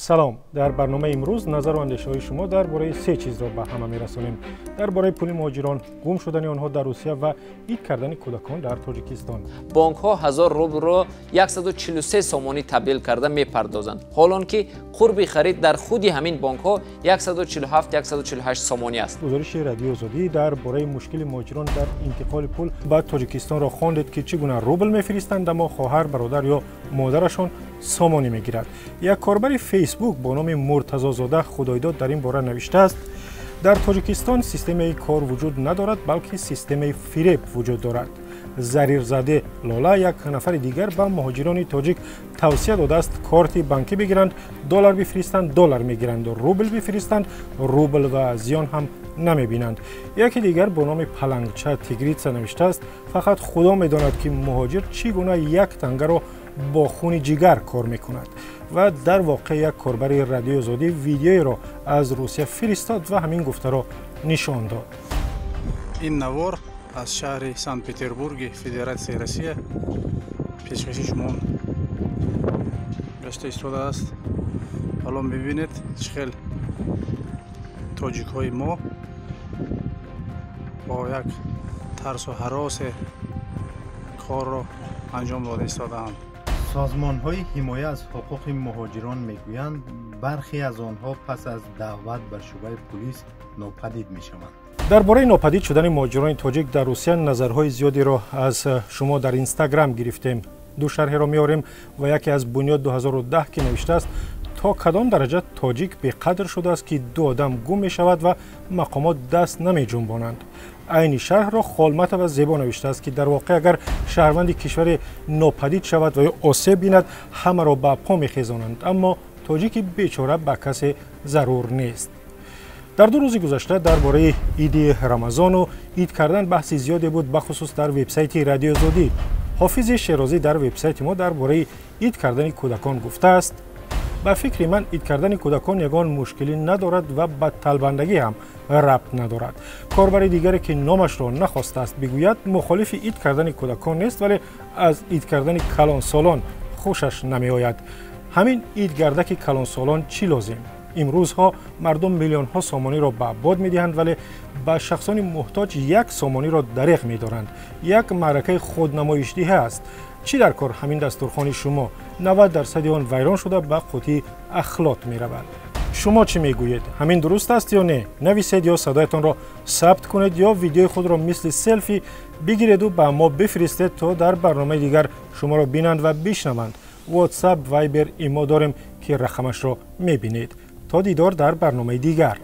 Салом. Дар барномаи имрӯз назару андешаҳои шумо дар бораи се чизро ба ҳама мерасонем: дар бораи пули муҳоҷирон, гум шудани онҳо дар Русия ва ид кардани кӯдакон дар Тоҷикистон. Бонкҳо 1000 рублро 143 сомонӣ табдил карда мепардозанд, ҳолон ки қурби харид дар худи ҳамин бонкҳо 147-148 сомонӣ аст. Гузориши Радиои Озодӣ дар бораи мушкили муҳоҷирон дар интиқоли пул ба Тоҷикистонро хондед, ки чӣ гуна рубл мефиристанд, аммо хоҳар, бародар ё модарашон сомонӣ мегирад. Як корбари Фейсбук бо номи Муртазозода Худойдод дар ин бора навиштааст: дар Тоҷикистон системаи кор вуҷуд надорад, балки системаи фиреб вуҷуд дорад. Зарирзаде Лола, як нафари дигар, ба муҳоҷирони тоҷик тавсия додааст корти банкӣ бигиранд, доллар бифиристанд, доллар мегиранд, рубл бифиристанд, рубл ва зиён ҳам намебинанд. Яке дигар бо номи Палангча Тигрица навиштааст: фақат Худо медонад, ки муҳоҷир чӣ гуна як тангаро бо хуни ҷигар кор мекунад. Ва дар воқеъ як корбари Радиои Озодӣ видеоеро аз Русия фиристод ва ҳамин гуфтаро нишон дод. Ин навор аз шаҳри Санкт Петербурги Федератсияи Россия пешкаши шумо гашта истодааст. Ҳоло мебинед, чӣ хел тоҷикҳои мо бо як тарсу ҳаросе корро анҷом дода истодаанд. Созмонҳои ҳимоя аз ҳуқуқи муҳоҷирон мегӯянд, бархе аз онҳо пас аз даъват ба шӯъбаи пулис нопадид мешаванд. Дар бораи нопадид шудани муҳоҷирони тоҷик дар Русия назарҳои зиёдеро аз шумо дар Инстаграм гирифтем. Ду шарҳеро меорем ва яке аз Бунёд 2010, ки навиштааст: то кадом дараҷа тоҷик беқадр шудааст, ки ду одам гум мешавад ва мақомот даст намеҷунбонанд? Айни шарҳро Холматова Зебо навиштааст, ки дар воқеъ агар шаҳрванди кишваре нопадид шавад ва ё осеб бинад, ҳамаро ба по мехезонанд, аммо тоҷики бечора ба касе зарур нест. Дар 2 рӯзи гузашта дар бораи иди Рамазону ид кардан баҳси зиёде буд, бахусус дар вебсайти Радиои Озодӣ. Ҳофизи Шерозӣ дар вебсайти мо дар бораи ид кардани кӯдакон гуфтааст: ба фикри ман, ид кардани кӯдакон ягон мушкилӣ надорад ва ба талбандагӣ ҳам рабт надорад. Корбари дигаре, ки номашро нахостааст бигӯяд, мухолифи ид кардани кӯдакон нест, вале аз ид кардани калонсолон хушаш намеояд. Ҳамин идгардаки калонсолон чӣ лозим? Имрӯзҳо мардум миллионҳо сомониро ба бод медиҳанд, вале ба шахсони муҳтоҷ як сомониро дареғ медоранд. Як маъракаи худнамоишдиҳӣ аст. Чӣ дар кор ҳамин дастурхони шумо? 90 дарсади он вайрон шуда, ба қутии ахлот меравад. Шумо чӣ мегӯед? Ҳамин дуруст аст ё не? Нависед ё садоятонро сабт кунед ё видеои худро мисли селфи бигиреду ба мо бифиристед, то дар барномаи дигар шуморо бинанд ва бишнаванд. WhatsApp, Viber, имо дорем, ки рақамашро мебинед. То дидор дар барномаи дигар.